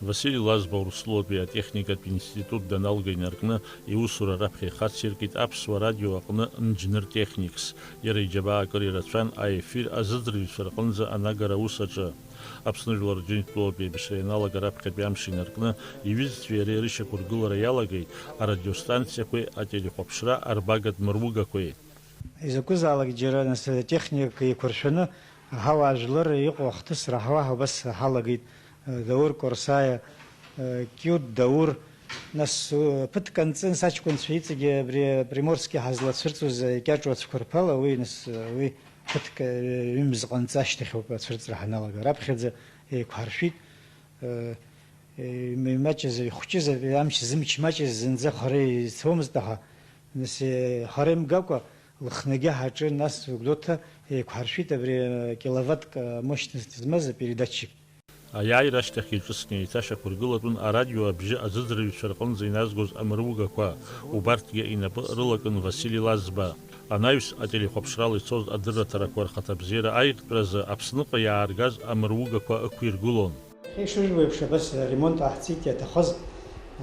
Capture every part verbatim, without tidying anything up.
Васили Лазба Урыстәылатәи атехникатә институт даналга инаркны, иусура раԥхьа ихациркит Аԥсуа радио аҟны нџьныр-техникс. Иара иџьабаа акыр ирацәан аефир азыӡырҩцәа рҟынӡа анагара аус аҿы. Аԥсны Жәлар Џьынџьтәылатәи еибашьра ианалага раԥхьатәи амш инаркны, иҩызцәеи иареи рышьақәыргылара иалагеит арадиостанциақәеи ателехәаԥшра арбагатә мыругақәеи. Изакәызаалак џьара, нас, атехника еиқәыршәаны, аҳауа жәлар иҟоу ахҭысра ҳауа убас ҳалагеит, Даур Корсаиа, Киут Даур, нас, ԥыҭк анҵы, нас, аҷкәынцәа иҵегьы абри Приморски ҳазлацәырҵуаз икьаҿу ацәқәырԥала, уи, нас, уи ԥыҭк, ҩымз ҟанҵы ашьҭахь ауп ацәырҵра ҳаналага. Раԥхьаӡа еиқәҳаршәит, имаҷыз, ихәҷыз, амч зымч маҷыз зынӡа хара ицомызт, аха, нас, хара имгакәа, Лыхнагьы ҳаҿы, нас, Гәдоуҭа еиқәҳаршәит абри киловаттк мощность змаз апередатчик. Аиааира ашьҭахь иҿыцны еиҭашьақәыргылатәын арадио абжьы азыӡырҩцәа рҟынӡа иназгоз амыругақәа. Убарҭгьы инапы рылакын Васили Лазба. Анаҩс ателехәаԥшрала ицоз адырраҭарақәа рхаҭабзиара аиӷьтәразы Аԥсныҟа иааргаз амыругақәа ықәиргылон. Ишыжәбо еиԥш, абас аремонт ҟаҳҵеит, иаҭахыз,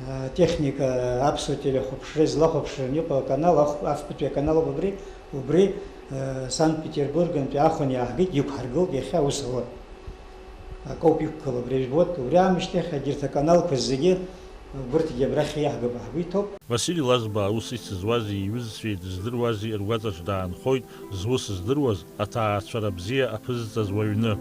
а, техника аԥсуа телехәаԥшра излахәаԥшраны иҟоу аканал, ахә-, афбатәи аканал ауп абри, убри, а, Санкт-Петербургантәи ахәан иааҳгеит, иқәҳаргылт, иахьа аус ауа акоуп иқәгылоу, абри жәбоит, убри аамышьҭахь егьырҭ аканалқәа зегьы, убырҭгьы абрахь иаҳгап ҳгәы иҭоуп. Васили Лазба аус ицызуази иҩызцәеи дыздыруази ргәаҵаҿ даанхоит, зус здыруаз, аҭаацәара бзиа аԥызҵаз уаҩны.